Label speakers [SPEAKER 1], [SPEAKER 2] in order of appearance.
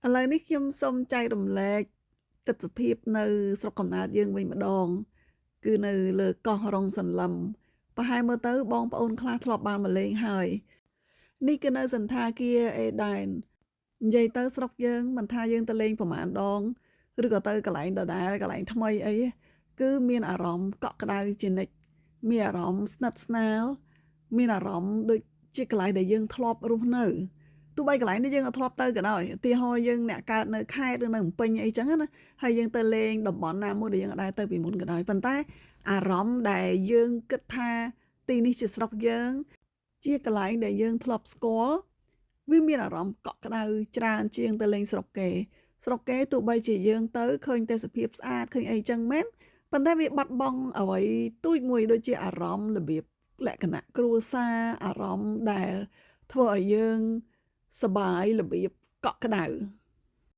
[SPEAKER 1] ឥឡូវនេះខ្ញុំសូមចែករំលែកទិដ្ឋភាពនៅស្រុកកំណើតយើងវិញម្ដង គឺនៅលើកោះរ៉ុងសន្លឹមប្រហែលមើលទៅបងប្អូនខ្លះធ្លាប់បានមកលេងហើយនេះគឺនៅសន្តាគារអេដែននិយាយទៅស្រុកយើងមិនថាយើងទៅលេងប្រហែលដងឬក៏ទៅកន្លែងដដែលកន្លែងថ្មីអីគឺមានអារម្មណ៍កក់ក្ដៅជានិច្ចមានអារម្មណ៍ស្និទ្ធស្នាលមានអារម្មណ៍ដូចជាកន្លែងដែលយើងធ្លាប់រស់នៅទោះបីកន្លែងនេះយើងអត់ធ្លាប់ទៅក៏ដោយឧទាហរណ៍យើងអ្នកកើតនៅខេត្តឬនៅភ្នំពេញអីចឹងណាហើយយើងទៅលេងតំបន់ណាមួយដែលយើងអត់ដែលទៅពីមុនក៏ដោយប៉ុន្តែអារម្មណ៍ដែលយើងគិតថាទីនេះជាស្រុកយើង ជាកន្លែងដែលយើងធ្លាប់ស្គាល់វាមានអារម្មណ៍កក់ក្ដៅច្រើនជាងទៅលេងស្រុកគេស្រុកគេទោះបីជាយើងទៅឃើញទេសភាពស្អាតឃើញអីចឹងមែនប៉ុន្តែវាបាត់បង់អ្វីទូចមួយដូចជាអារម្មណ៍របៀបលក្ខណៈគ្រួសារអារម្មណ៍ដែលធ្វើឲ្យយើងសប្បាយរបៀបកក់ក្ដៅ។